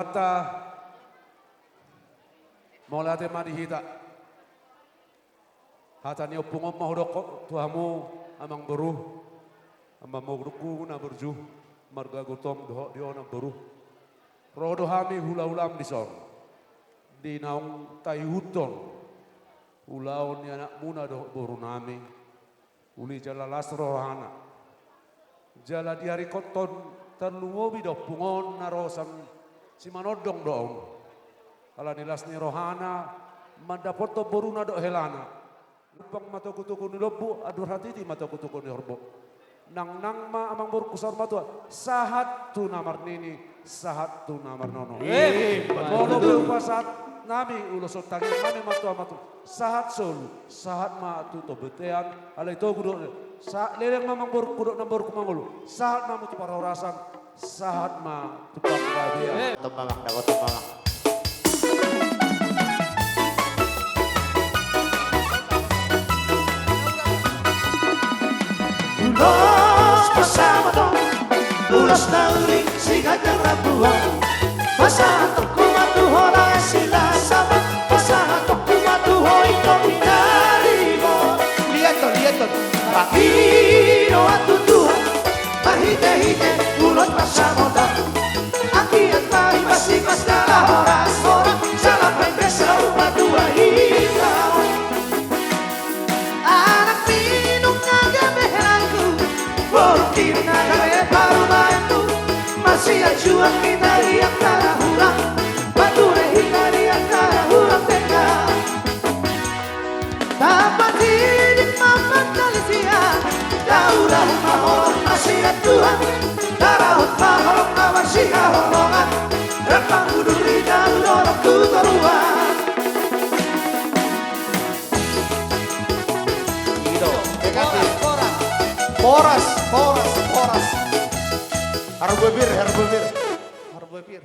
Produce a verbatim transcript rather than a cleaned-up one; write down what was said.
Hata, mauliate ma di hita. Hata ni ompung on ma hudok tu hamu, amangboru, amangborungku na burju, marga Gultom dohot di ho namboru. Ro do hami hulahulam dison, di naung taihuthon ulaon ni anakmuna dohot borunami. Uli jala las rohana. Jala diarikothon tarlumobi do ompung on na ro sian Simanondong do on. Alani las ni rohana mandapothon boruna dohot helana. Lumbang ma togutogu ni lombu, andor hatiti ma togutogu ni horbo. Nangnang ma amangborungku saur matua, sahat tu na marnini, sahat tu na marnono. Eh, molo hupasahat nami ulos on, tangiang nami ma tu Amanta, sahat solu, sahat ma tu bontean, alai togu do. Sa-, leleng ma amangborungku dohot namborungku mangolu, sahat ma hamu tu parhorasan, sahat ma tu panggabean. Tong mamang, dapothon mamang. Ulos pasahaton, ulos na uli siganjang rambu on. Pasahatonku ma tu ho lae Silasaman, pasahatonku ma tu ho ito pinaribot. Liathon, liathon. Panghidoan tu Tuhan marhitehite ulos pasahaton. Anggiat ma hipas-hipas jala horas-horas, jala bahen be saur matua hita. Anak ni inongku na gabe helangu, borungki na gabe parumaenku, marsianjuan hita di angka na hurang, margule hita di angka na hurang denggan. Tapadidik ma partalisian, daurahon ma holong na sian Tuhan, darahon ma holong na marsihaholongan, rap mangudur hita tu dolok tu toruan. Gitu. Horas, horas. Horas, horas, horas. Harbue pir, harbue pir. Harbue pir.